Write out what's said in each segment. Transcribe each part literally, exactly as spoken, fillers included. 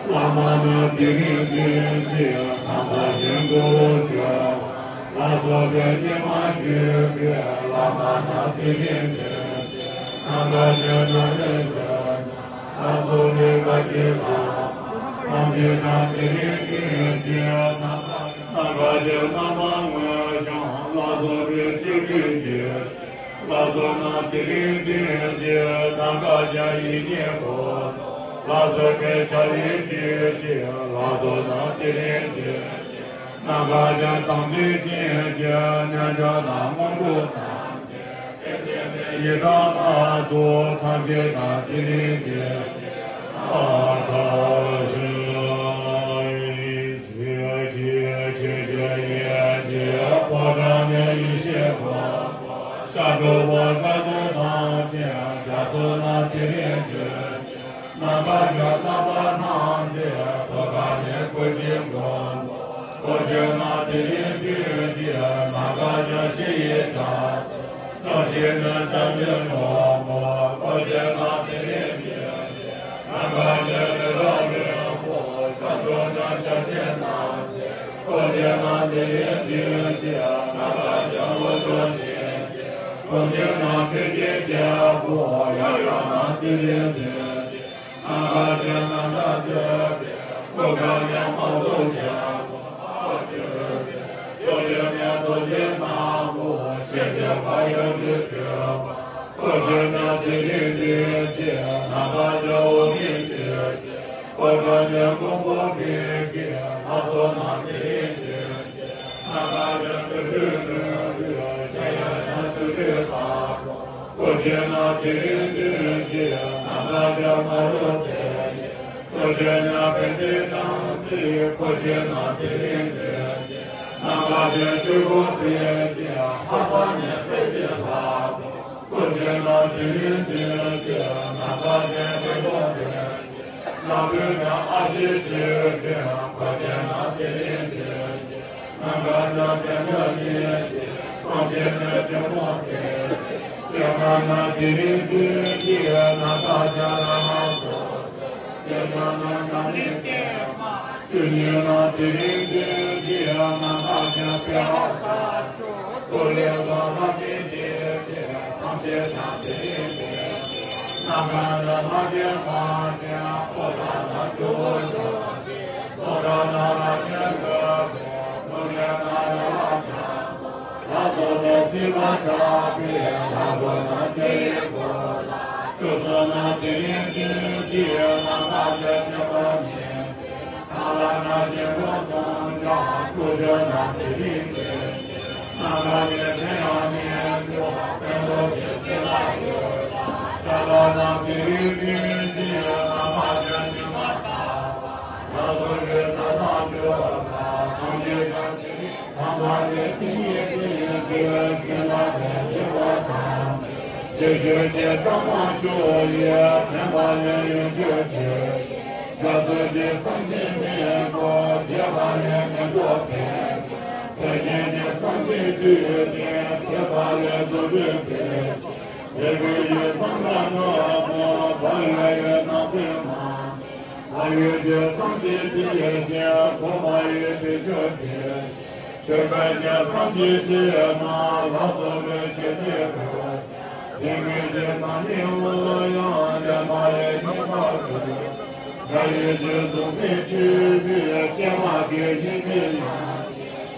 བླ་མ་རྣམས་དེ་རིང་འདིར་མཛད། ནམ་མཁའ་ཅན་གཙོ་བོ་ཆེ། ལ་སོགས་པའི་སྙེ་མ་བཅུད་ཀྱིས། བླ་མ་རྣམས་དེ་རིང་འདིར་མཛད། ནམ་མཁའ་ཅན་ནམ་མཁའི་ས། ལ་སོགས་པའི་བཀའ་དྲིན་དང་། ཐམས་ཅད་ཀྱང་དེ་རིང་འདིར་མཛད། ནམ་མཁའ་ཅན་རྣམ་པར་མངོན་ཞིང་། ལ་སོགས་པའི་སྤྱི་བོས་བསྐྱེད། ལ་སོགས་རྣམས་དེ་རིང་འདིར་མཛད། ནམ་མཁའ་ཅན་ཡེ་ཤེས་འཁོར། ལ་སོགས་པའི་ཕྱག་གཡས་བཅུད་ཀྱིས། ལ་སོགས་རྣམས་དེ་རིང་འདིར་མཛད། ནམ་མཁའ་ཅན་དམ་ཚིག་ཅན་གྱི། རྣལ་འབྱོར་དང་དངོས་གྲུབ་ཐམས་ཅད། ཡི་དམ་ལྷ་ཚོགས་ཐམས་ཅད་དང་དེ་རིང་འདིར། ཨ་ཁ་ཤི་ཡ་ཡི་ཆོས་ཀྱི་ཆོས་ཀྱི་ཡེ་ཤེས་ཕོ་བྲང་ནས་ཡེ་ཤེས་ཀུན། ཤར་གྲུབ་པ་དཀའ་ཐུབ་ཐམས་ཅད། རྒྱ་མཚོ་རྣམས་དེ་རིང་འདིར། ནམ་མཁའ་ཅན་རྣམ་པ་ཐམས་ཅད། ཐོད་པ་ནས་གོས་ཆེན་ཀུན། གོས་ཆེན་རྣམས་དེ་རིང་འདིར་མཛད། ནམ་མཁའ་ཅན་ཞི་ཡི་སྒྲ། རྣམ་ཤེས་ནས་ཞབས་ཕྱི་ནོར་བུ། གོས་ཆེན་རྣམས་དེ་རིང་འདིར་མཛད། ནམ་མཁའ་ཅན་རི་རབ་རིན་པོ། ཞབས་ཕྱི་ནས་རྒྱ་ཆེན་རྣམ་གསལ། གོས་ཆེན་རྣམས་དེ་རིང་འདིར་མཛད། ནམ་མཁའ་ཅན་དབུ་སྐྱོར་ཅན། གོས་ཆེན་རྣམས་ཆོས་ཀྱི་རྒྱལ་པོ། ཡབ་ཡུམ་རྣམས་དེ་རིང་འདིར་མཛད། ནམ་མཁའ་ཅན་རྣམ་དག་ཐོད་པའི། གོས་དཀར་ནས་དམར་གསུམ་ཞལ་གོས་མ་བཅས་པའི། ཐོད་ཕྲེང་ནས་རྡོ་རྗེ་སྣ་ཁོག་ཞལ་བཞི་པ་ཡོངས་སུ་གྲུབ་པ། གོས་ཆེན་རྣམས་དེ་རིང་འདིར་མཛད། ནམ་མཁའ་ཅན་འོག་མིན་ཞི་བྱེད། གོས་དཀར་ནས་མགོན་པོ་ཕཊ་ཀྱི། ལྷ་ཚོགས་རྣམས་དེ་རིང་འདིར་མཛད། ནམ་མཁའ་ཅན་དུར་ཁྲོད་ནོར་བུའི། ཞལ་གཡས་ནས་དུར་ཁྲོད་དཀར་པོ། གོས་ཆེན་རྣམས་དེ་རིང་འདིར་མཛད། ནམ་མཁའ་ཅན་མ་རུ་ཙའི། གོས་ཆེན་རྣམས་པད་ཚལ་ལྕང་སྲིད། གོས་ཆེན་རྣམས་དེ་རིང་འདིར་མཛད། ནམ་མཁའ་ཅན་ཆོས་འཁོར་དཔལ་གྱི། ལྷ་ས་ནས་དཔལ་གྱི་ལྷ་མོ། གོས་ཆེན་རྣམས་དེ་རིང་འདིར་མཛད། ནམ་མཁའ་ཅན་དཔལ་མགོན་དཔལ། ལ་ཕུག་ནས་ཨ་ཤེ་ཆོས་སྒྲོན། གོས་ཆེན་རྣམས་དེ་རིང་འདིར་མཛད། ནམ་མཁའ་ཅན་དཔལ་མགོན་ནས་ཀྱི། གཙང་ཆེན་ནས་ཆོས་སྐྱོང་ཚེ། ཆོས་སྐྱོང་རྣམས་དེ་རིང་འདིར་མཛད། ནམ་མཁའ་ཅན་བླ་མ་ཚོགས། དེ་ཚོ་རྣམས་ནམ་ནི་ཀྱེ་མ། བཅུ་གཉིས་རྣམས་དེ་རིང་འདིར་མཛད། ནམ་མཁའ་ཅན་དཔལ་བ་ས་ཆུ། ཀུ་ལེ་སོགས་ལྷ་སྲིན་སྡེ་བརྒྱད། ཐམས་ཅད་རྣམས་དེ་རིང་འདིར་མཛད། ནམ་མཁའ་ནི་ལྷ་བརྒྱའི་དཔལ་ཆེན། ཕོ་བྲང་ན་ཇོ་བོ་ཇོ་བོ་རྗེ། ལྷོ་བྲག་ན་ལྷ་ཆེན་འོད་ཕུང་། ནུབ་བྲག་ན་རི་བོ་ལྕགས་ཚང་། ལ་སོགས་པའི་སྲིད་པ་ཆགས་པའི་ལྷ་སྐུ་རྣམས་དེ་ཡི་སྐུ་ལ། བཅུ་གསུམ་རྣམས་དེ་རིང་འདིར་མཛད། ནམ་མཁའ་ཅན་ཆེན་པོ་ཉིད། ཐ་ལ་ན་དཀྱིལ་འཁོར་སུམ་བརྒྱ། དྲུག་ཅུ་རྣམས་དེ་རིང་འདིར་མཛད། ནམ་མཁའ་ཅན་ཕྲན་ཡང་མེད་པའི། དཔལ་མགོན་གྱི་ཏི་ལ་ཡོད་ལ། ཏ་ལ་རྣམས་དེ་རིང་འདིར་མཛད། ནམ་མཁའ་ཅན་ཉི་མ་ལྟ་བུ། ལ་སོགས་པའི་ས་དང་ཆུ་དང་། ཐམས་ཅད་ཀྱང་དེ་རིང་དམ་པ་ལས་ཏིང་ངེ་འཛིན་གྱི། བྱིན་རླབས་ལས་དགེ་བ་དང་། རྗེས་འཇུག་གི་གཙང་མ་མཆོག་ཡི། བདེན་པ་ལས་ཡོན་མཆོད་ཕྱིར། རྒྱ་མཚོ་གི་སེམས་ཅན་མི་རྟོག་དད་པ་ལས་ངན་འགྲོ་འཕེལ། སེམས་ཅན་གྱི་སེམས་ཅན་བཏུལ་ཏེ། ཐོས་པ་ལས་རྫུ་འཕྲུལ་སྟོན། དེ་ཀུན་གྱི་སེམས་ལ་གནོད་པ། བག་ཡོད་ཡོད་སྣང་སྲིད་མ། བག་ཡོད་ཀྱི་སེམས་ཅན་བཏུལ་ཞིང་། བག་མ་ཡོད་པའི་ཆོས་སྟོན། ཆོས་སྐལ་གྱི་སངས་རྒྱས་ཆེ་མ། ལ་སོགས་པའི་ཞལ་ཟས་ཀུན། དེ་ཀུན་གྱི་ནང་ནས་དབུལ་ཡང་། བདེན་པ་ལས་ཉེས་པ་ཀུན། དགྲ་ཡོད་ཀྱི་གཟུགས་ཅན་ཆོས་པའི། སྐྱེ་བ་གི་སྙིགས་མའི་ཡང་།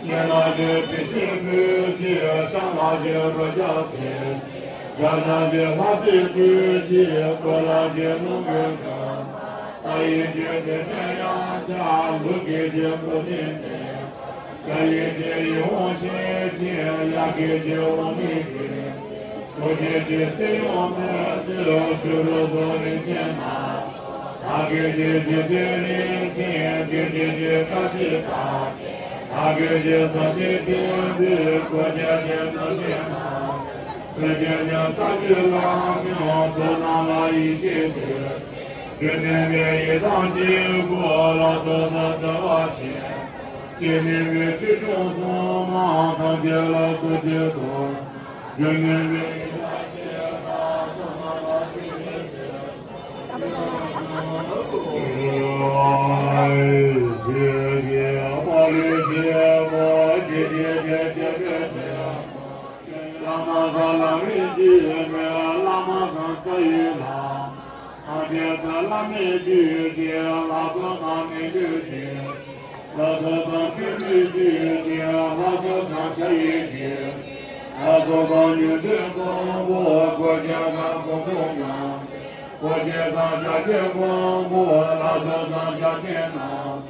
ཉེ་ལ་གི་དྲི་ཞིམ་སྤོས་ཀྱི། ཤ་ལ་གི་རོ་བརྒྱ་ཟས། དགྲ་ལ་གི་ལྷ་རྫས་བཀོད་ཀྱི། གོས་ལ་གི་རླུང་གི་གང་། ལྟ་ཡི་གི་དྲི་བྲལ་དབྱངས་འཆར། ལུས་ཀྱི་གི་ཀུན་ནས་མཛེས། ས་ཡི་གི་ཡིད་འོང་ཤེས་ཀྱི། ཡ་གི་གི་འོ་མའི་གི། ཕྱོགས་བཅུའི་གི་སྲིད་གཡོག་མེད་དུ། བྱུ་རུ་སོགས་རིན་ཆེན་སྣ། ལྷ་གི་གི་རྗེ་བཙུན་རིན་ཆེན། དགེ་འདུན་གྱི་བཀྲ་ཤིས་རྟགས། ལྷ་གི་གི་ས་གཞི་ལྡན་པའི། གོས་ཆེན་གྱི་གནོད་བྱེད་རྣམས། ཚུལ་ཁྲིམས་ཀྱི་རྩ་རྒྱུད་ལམ་ཡང་། ཚོགས་རྣམས་ལ་ཡིད་ཆེས་ཏེ། རྒྱུད་ལྡན་པའི་ཡི་དམ་དཀྱིལ་འཁོར་ལ། ཚོགས་རྫོགས་བདེ་བ་ཆེན་པོ་སྤྱན་ནུས་པའི། ཆོས་སྐྱོང་སྲུང་མ་ཐམས་ཅད་ལ་གསོལ་ཏེ་གཏོར། རྒྱུད་ལྡན་པའི་ཡི་དམ་ཞེས་པ་སོགས་རྣམས་ལ་ཞུས་ཏེ། བླ་མའི་རྒྱུད་ཀྱི་ལ་སོགས་དང་ནི་རྒྱུད་ཀྱི་ལ་སོགས་དང་ཆོས་ཀྱི་རྒྱུད་ཀྱི་ལ་སོགས་དང་བྱ་ཡི་རྒྱུད་ལ་སོགས་དང་ཉོན་སྒྲིབ་སྤོང་བོ་གོ་ཆེན་དང་གོ་འཕོ་ཉམས། གོ་ཆེན་དང་བྱ་ཆེན་སྤོང་བོ་ལ་སོགས་དང་བྱ་ཆེན་རྣམས།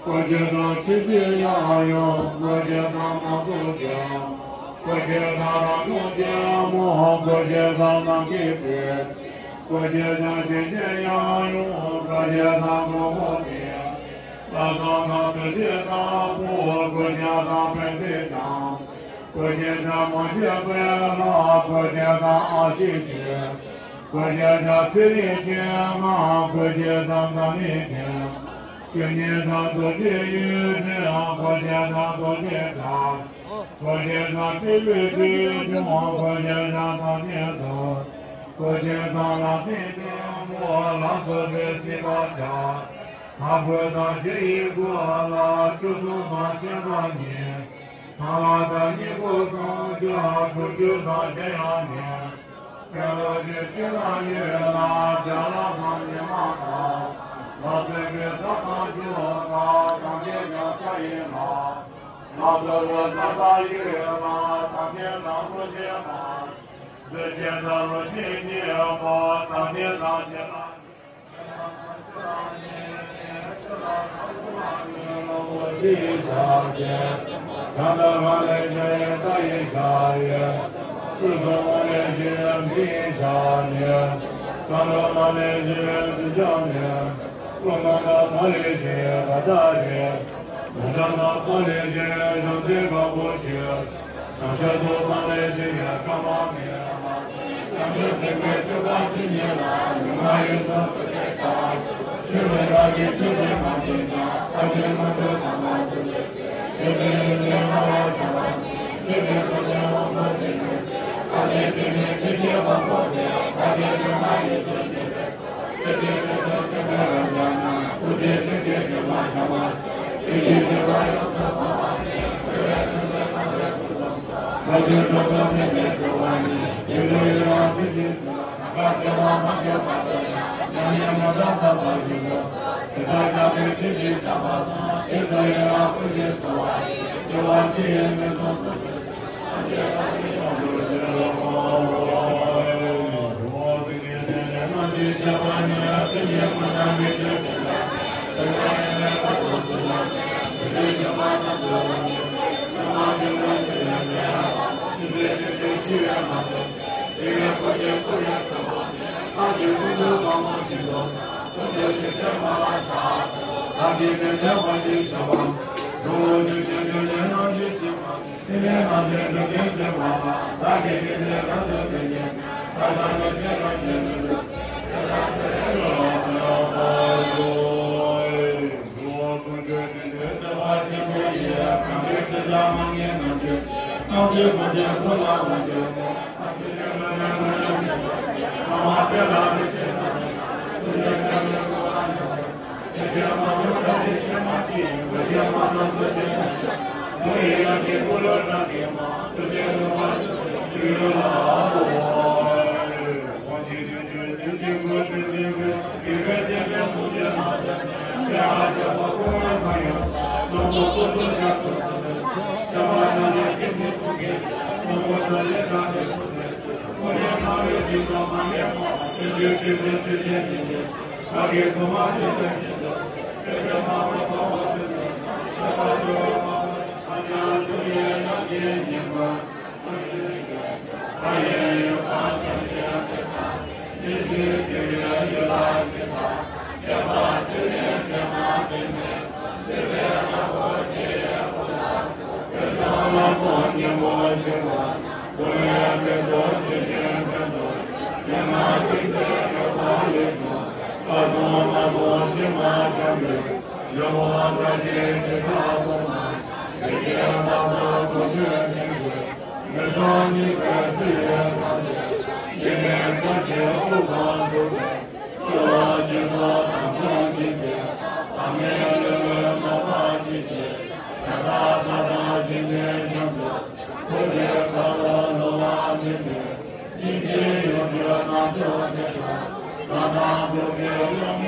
གོ་ཆེན་དང་ཆོས་ཀྱི་ཡང་ཡུམ། གོ་ཆེན་དང་མང་གཙོ་རྒྱལ། གོ་ཆེན་དང་རང་བྱུང་ཆེན་མོ། གོ་ཆེན་དང་ནམ་མཁའི་སྤྲུལ། གོ་ཆེན་དང་ཞིང་གཤེགས་ཡང་ཡུམ། གོ་ཆེན་དང་གོ་འཕོ་སྟེ། ལ་སོགས་དང་དུས་གཅིག་ལྟ་བུ། གོ་ཆེན་དང་པད་ཚལ་ལྗང་། གོ་ཆེན་དང་མ་སྐྱེས་པའི་ལྷ། གོ་ཆེན་དང་ཨ་ཕྱི་ཆོས། གོ་ཆེན་དང་ཚེ་རིང་ཆེན་མ། གོ་ཆེན་དང་འཛམ་གླིང་མཁྱེན། ཆོས་ཉིད་དང་རྡོ་རྗེ་ཡུལ་ཕྲན། གོ་ཆེན་དང་རྡོ་རྗེ་གྲགས། གོ་ཆེན་དང་ཏི་ལོའི་ཆོས་འབྱུང་། གོ་ཆེན་དང་ཐམས་ཅད་མཚོན། གོ་ཆེན་དང་ལ་སྲིན་བཙན་པོ་ལ་སོགས་པའི་སྲིད་པ་ཆགས། ལྷ་སྐུ་དང་རྗེ་ཡི་སྐུ་ལ་བཅུ་གསུམ་དང་མཁྱེན་པ་ཉིད། ཐང་ལྷ་དང་སྙིང་པོ་སུམ་བརྒྱ་དྲུག་ཅུ་དང་གཞན་ཡང་མེད། ཁྱོད་རང་ཞིང་ཆོས་ལ་ཡོད་ལ་རྒྱ་ལ་དང་ཉི་མ་དང་། ལ་སོགས་པའི་ས་དང་རྒྱུ་དང་ཐམས་ཅད་ཀྱང་ས་ཡིན་ལ། ལ་སོགས་པའི་ས་དང་ཡོད་ལ་ཐམས་ཅད་དང་བློ་ཆེན་མ། བཟོད་ཆེན་དང་བློ་ཆེན་གྱི་དབང་པོ་ཐམས་ཅད་དང་ཆེ་ལ། བྱང་ཆུབ་ཏུ་སྤངས་ནས་ཇི་སྙེད་ཀ་མ་མེད། བྱང་ཆུབ་སེམས་དཔའི་སྤྱོད་པ་ཇི་སྙེད་ལ་ཡོངས་སུ་སྤྱད་པར་བྱ། ཆོས་ཀུན་བདག་གིས་ཆོས་ཀྱི་ཕ་རོལ་ཏུ་ཕྱིན་པ་ཐམས་ཅད་ཀྱང་ཁྱོད་ཀྱིས་ཐོས་པ་ཇི་སྙེད་དུ་སྤྱད་པར་བྱ་སྟེ། ཆོས་ཀུན་ཐོས་པའི་དབང་པོ་ཇི་སྙེད་ཅེས་བསྐལ་པའི་ཆོས་ཉིད་ཆོས་ཀྱི་དབང་པོ་སྟེ། བསྐལ་པའི་ཆོས་ལྔ་ཡི་ཚུལ་བསྟན་པའི་ཕྱིར། ཆོས་ཀྱི་ཆོས་ཀྱི་ཆོས་ཀྱི་རང་བཞག་ན་ཐུགས་རྗེའི་ཆོས་ཀྱི་སྤྱོད་པ་བྱ་བ། ཆོས་ཀྱི་སྤྱོད་པ་ཡོངས་སུ་སྤངས་པ་ནི་འཁོར་བའི་དོན་དུ་ཐམས་ཅད་ཀུན་རྫོགས་སོ། འཁོར་དོན་དུ་ཐམས་ཅད་ཀུན་རྫོགས་པ་ནི་རྗེས་སུ་ཡི་རང་ཚུལ་གྱིས་སུ། ནམ་མཁའ་སེར་བ་མ་གྱུར་པ་དེ་ཡང་ཉམས་ལེན་མི་འདའ་ཐོབ་པར་གྱུར་ཏོ། དེ་ལྟར་བྱ་བའི་ཆོས་ཀྱི་བྱ་བ་དང་རྗེས་སུ་ཡི་རང་བཀུར་ཞིང་གསོལ་བ་ཡི། སྐྱེ་བ་འདི་ཡི་ངན་སོང་དུ་འགྲོ།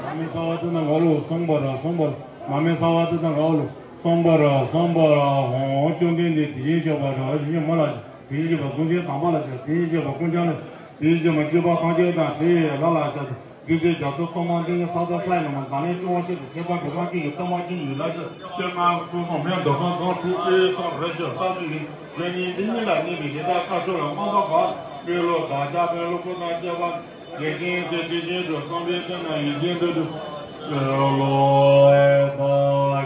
མ་མི་ཚ་བ་དེ་དང་ག་ལུ་སོང་པ་ར་སོང་པ་ར། མ་མི་ཚ་བ་དེ་དང་ག་ལུ་སོང་པ་ར་སོང་པ་ར། ཧོ་བཅོམ་ལྡན་འདས་དེ་བཞིན་གཤེགས་པ་ར་ཞིང་མ་ལ་དེ་བཞིན་གཤེགས་པ་གཟུགས་ཅན་དམ་པ་ལ་ཕྱག་དེ་བཞིན་གཤེགས་པ་ཀུན་ཀྱང་ལ་དེ་བཞིན་གཤེགས་པ་སྤྱོད་པ་ཐམས་ཅད་དང་དེ་ཡི་ལ་ལ་ཕྱག་དང་། བདུད་རྩི་རྒྱ་མཚོ་གཏོར་མ་འདི་ཡི་ས་དང་ས་ཡི་ལམ་འཛམ་གླིང་སྐྱོང་བ་ཆེད་དུ་ཁྱད་པར་བུ་ག་གི་གཏོར་མ་ཅན་ཡུལ་ལ་ཕྱག་སྟོད་མངའ་ཀུན་བཟང་མའི་འདོད་ཁམས་སྒང་དྲུག་ཏུ་སོང་རེ་ཞིག་ས་དུ་ཡིན། རེ་གཉིས་འདི་གཉིས་ལ་གནས་པའི་དེ་དག་བཀའ་ཆོས་ལ་རྨོངས་པ་བ་མི་ལོ་བདག་ཅག་ཕན་ལོ་ཀུན་དང་བཅས་པ་ལས་ཅན་ཚེ་དེ་བཞིན་དུ་བསམ་པའི་དོན་ལ་ཡིད་ཆེས་འདོད་དུ་ལོ་ཨེ་ད་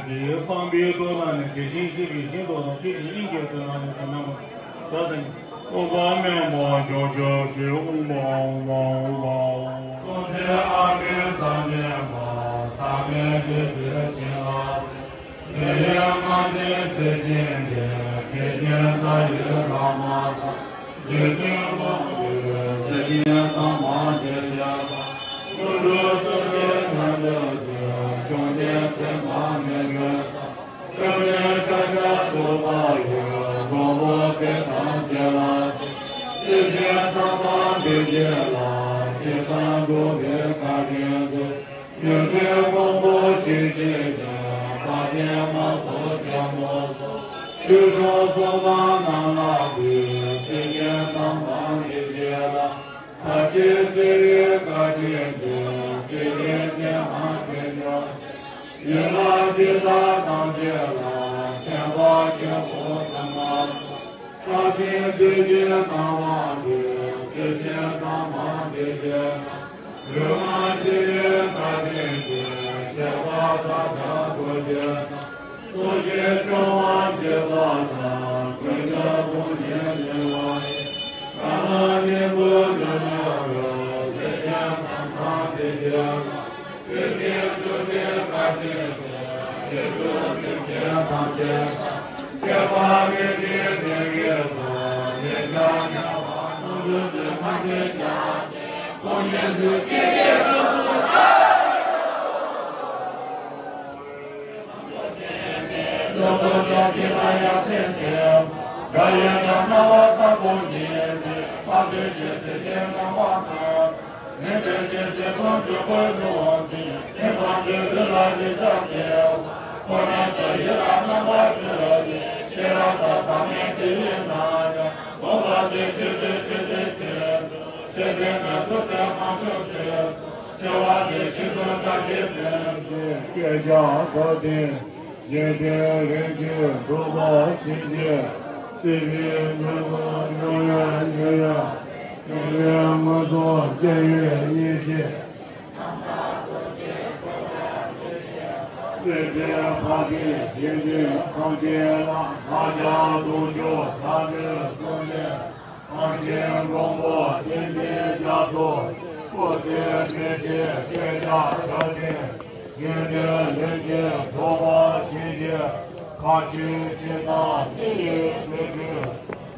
ཀྱི་བསམ་པའི་དོན་ལ་ནི་དེ་བཞིན་གཤེགས་པའི་ཞིང་དུ་དང་ཆོས་ཀྱི་དབྱིངས་ཀྱི་དོན་ལ་ནི་དོན་རྣམ་པ། ད་དང་། ཨོཾ་མ་ཎི་མ་ཇོ་ཇོ་ཇེ་ཨོཾ་མ་ཨོཾ་མ་ཨོཾ་མ་ཨོཾ། སངས་རྒྱས་ཨ་མི་ཏཱ་མི་མ་ས་མེ་དེ་དེ་བྱིན་ལ། དེ་ཡང་ལྔ་ལྡན་སེར་ཆེན་དེ་དེ་བཞིན་ད་ཡོད་ལ་མ་ད། རྗེ་བཙུན་མ་ཡོད་སེར་ཆེན་དང་མ་དེ་བྱ་བ། ཀུན་ཏུ་སངས་རྒྱས་ཐམས་ཅད་ཀྱི་བྱང་ཆེན་ཚད་མ་མེད་པའི་ས། སྐྱབས་གནས་ཤཱཀྱ་ཐུབ་པ་ཡི་དགོངས་པ་ཚེ་དང་བཅས་ལ། སེམས་ཅན་ཐམས་ཅད་འདི་སྐྱེ་ལ་ཇི་ཙམ་འགྲོ་བའི་བཀའ་དྲིན་མཛོད། མྱུར་མཛད་ཀོང་པོ་ཆོས་ཀྱི་རྒྱལ་དཔལ་ལྡན་མ་སོགས་རྒྱལ་མོ་སོགས། ཆོས་སྐྱོང་སྲུང་མ་རྣམས་ལ་འདུད། སེམས་ཅན་ཐམས་ཅད་འདི་སྐྱེ་ལ། ཐམས་ཅད་གསལ་བའི་བཀའ་དྲིན་མཛོད། ཚེ་རིང་ཚེ་མང་དུ་བྱུང་། ཡུལ་ལ་གཤེགས་པ་ཐམས་ཅད་ལ། མཁྱེན་པ་ཆེན་པོ་ཐོབ་པར་ཤོག། ལྷ་སྲིན་སྡེ་བརྒྱད་དམ་པ་འདི། སེམས་ཅན་ཐམས་ཅད་འདི་སྐྱེ་ལ། ལུས་ངག་ཡིད་གསུམ་ལ་བཀའ་དྲིན་མཛོད། ཁྱད་པར་མཐའ་དག་ཐུགས་རྗེ་དང་། གསུང་བཞིན་སྐྱོང་བར་བྱེད་པ་དང་། ཀུན་ཀྱང་དགོངས་ནས་ཉེ་བར་ཞི། ཀ་མ་ནི་བུ་ནུ་ནུ་རུ། སེམས་ཅན་ཐམས་ཅད་འདི་སྐྱེ་ལ། ཀུན་ནས་བྱུང་བའི་བཀའ་དྲིན་མཛོད། རྗེ་བཙུན་སེམས་ཅན་ཐམས་ཅད་དང་། ཁྱད་པར་མི་འབྱེད་ལྡན་གྱི་བུ། ཉེ་བར་ སྐད་ཆ་གོ་ཏེ། འཇིག་རྟེན་རིན་ཆེན་འགྲུབ་པར་བྱིན་གྱིས། སྲིད་པའི་ངན་སོང་མྱོང་བའི་མྱོང་ཡང་མྱོང་ཡང་། ངན་སོང་སྐྱེ་བའི་ཡེ་ཤེས། སྲིད་པའི་བར་གྱི་ཡོན་ཏན་ཐམས་ཅད་ལ། བདག་ཅག་ལྟུང་བཤགས་དམ་པའི་གསོལ་འདེབས། ཐམས་ཅད་མགོན་པོ་ཏིང་འཛིན་རྒྱ་མཚོ། སྐུ་ཚེ་མི་ཤིགས་བསྐལ་བརྒྱར་བརྟན། ཡོན་ཏན་ལྷུན་གྱིས་གྲུབ་པར་བྱིན་གྱིས། མཁའ་སྤྱོད་ཕྱི་ནང་གནས་ཡུལ་ཀུན་ཏུ།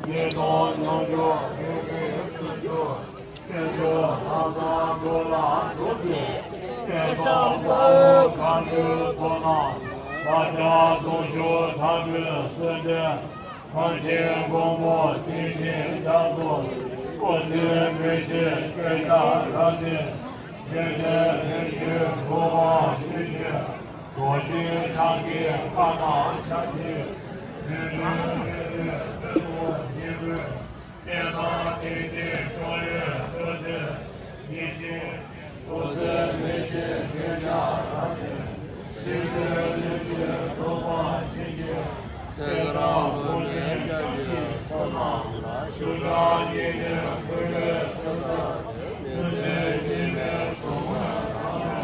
ཉིས་སྟོང་མྱོང་འགྱུར་ཡོན་ཏན་ཚུལ་འཆོས། དཀོན་མཆོག་ལྷ་བསངས་འགྲོ་ལ་སྒྲུབ་མཛད། དཔལ་བཟང་དཔའ་བོས་མཁའ་འགྲོའི་ཚོགས་རྣམས། བདག་ཅག་ལྟུང་བཤགས་དམ་པའི་གསོལ་འདེབས། ཐམས་ཅད་མགོན་པོ་ཏིང་འཛིན་རྒྱ་མཚོ། སྐུ་ཚེ་མི་ཤིགས་བསྐལ་བརྒྱར་བརྟན། ཡོན་ཏན་ལྷུན་གྱིས་གྲུབ་པར་བྱིན་གྱིས། རྡོ་རྗེ་འཆང་གི་བཀའ་དང་ཕྱག་རྒྱའི། ཡོན་ཏན་ལྷུན་གྱིས་གྲུབ་པར་བྱིན་གྱིས། གནས་དང་དེ་བཞིན་སྐྱོང་བའི་སྟོབས་ཀྱིས། ཡེ་ཤེས་སྐུ་ཚེ་མི་ཤིགས་བསྐལ་བརྒྱར་བརྟན། ཕྱི་དྲོ་ལྷུན་གྱིས་གྲུབ་པར་བྱིན་གྱིས། ཚེ་རབས་འགྲོ་ལྡན་ཀུན་གྱི་ཚོགས་རྣམས། ཆོས་བདག་ཉིད་ནས་འཁོར་ལོའི་སྲིད་དུ། མི་ཟད་ཉི་མའི་གཟུགས་སྔོན་ལ།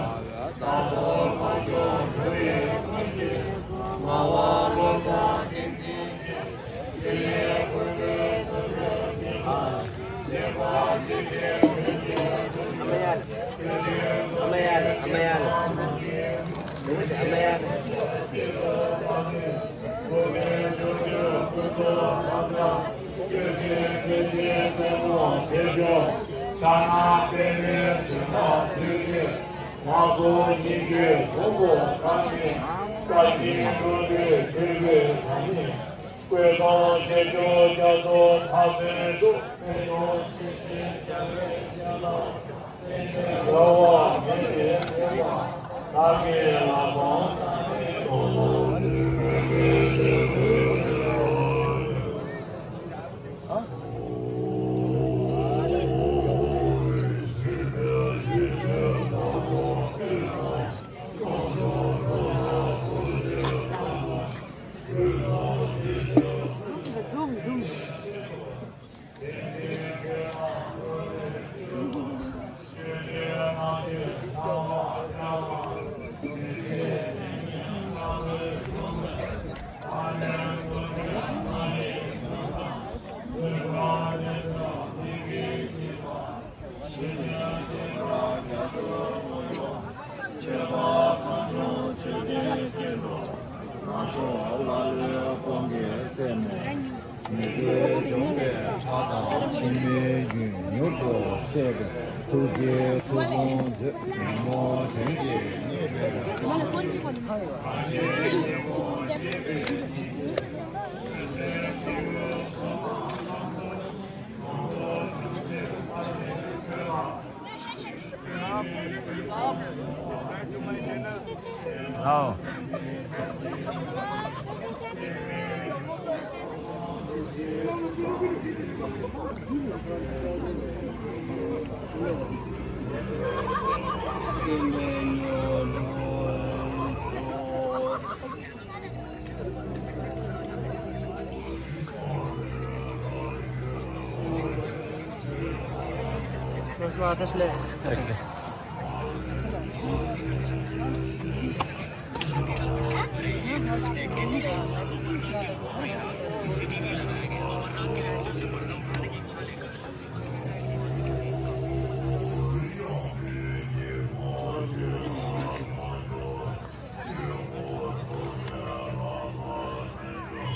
རྟག་ཏུ་འཕགས་མཆོག་འགྲོ་བའི་དོན་གྱི། ངག་དབང་བློ་བཟང་ཏིང་འཛིན་གྱིས། ཨ་མ་ཡར། ཨ་མ་ཡར། ཨ་མ་ཡར། ཨ་མ་ཡར། ལྷག་མ་སྙིང་གི་གཟུགས་སུ་བཀར་ནས། བཀའ་བཞིན་སྒྲུབ་པའི་ཆོས་ཀྱི་དང་ནི། བསྐལ་བཟང་ཆེ་མཆོག་རྒྱ་མཚོ་མཐའ་རྩད་དུ། འགྲོ་བ་མེད་པའི་ཚེ་དང་བདག་གི་ལྷག་བསམ་རྟག་ཏུ་བསྔོ། Zoom, zoom, zoom. ཆོས་པ་གངས་ལྗོངས་ཆོས་ལྡན་ཀུན་ཏུ། ནག་ཕྱོགས་ཀླ་ཀློའི་སྤོང་གི་རྩེ་ནས། མི་མཐུན་བྱུང་བའི་ཁྲག་དང་འཆི་མེད་རྒྱུན། མྱུར་དུ་བཅད་པའི་ཐུགས་རྗེའི་ཐུགས་དགོངས་མཛོད། ཉོན་མོངས་དོན་བྱེད་མཉེས་པའི།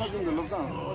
ཁ་ཚུམ་དུ་བློ་བཟང་།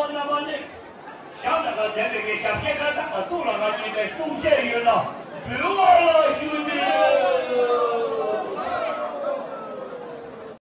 རྣམ་པ་ནི། ཞབས་ལ་ལ་ལྡན་པའི་ཞབས་ཕྱི་ཀ་དག་གསུང་ལ་ལ་ཉན་པའི་གསུང་བཤད་ཡོད་ན་འབུལ་བ་ལ་ཞུ་སྟེ།